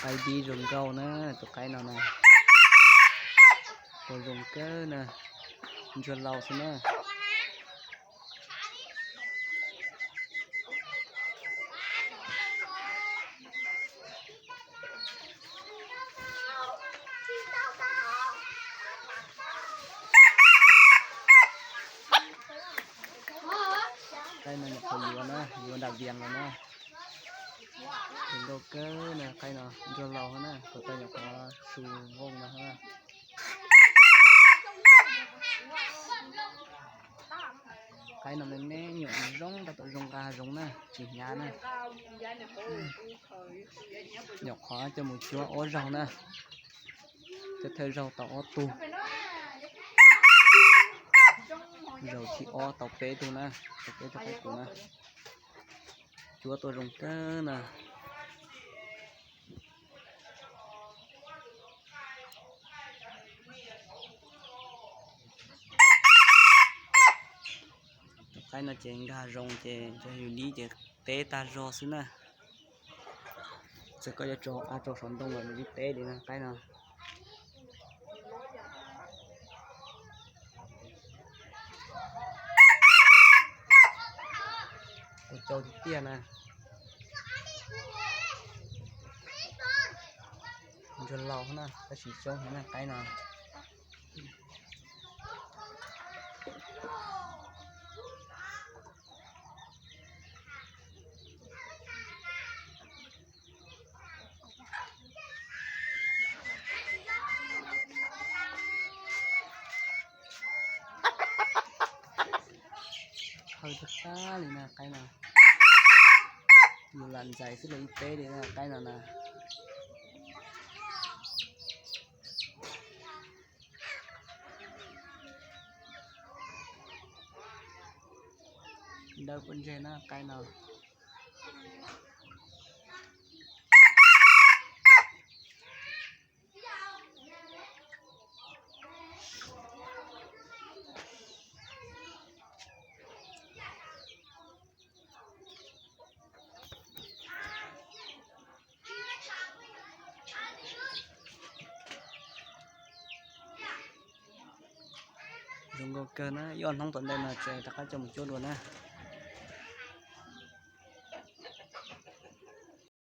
Qaib dib zoo nkauj na, tus qaib no na. Ua zoo kawg na, ntsuag laus xwb na. Qaib no nyuam qhuav yuav na, yuav nram Vias los na. Zoo nkauj kawg na, qaib no ntsuag laus na, kuv tau nyuam qhuav su vooj no na. Qaib no me me nyuam zoo, tab tom zoo nqa hav zoov na, tsis hnyav na. Nyuam qhuav coj mus cuab ob zaug na, coj thawj zaug tau ob tug, zaug thib ob tau peb tug na, tau peb tug qaib qus na. Cuab tuaj zoo kawg na. Tus qaib no ces nkag zoo ces yus dib ces teb tag zog xwb na. Txawm koj yuav tso av rau saum ntoo los nws yeej teb li na qaib no. Ua cau tiag tiag na. Ntsuag laus na, tab sis coob heev na qaib no. Haw tag tag li na qaib no. Yus lam ntxais xwb los yeej teb li na qaib no na. Dawb pob ntseg na qaib no. Zoo nkauj kawg na, ib ob hnub tom ntej no ces rov qab coj mus cuab dua na.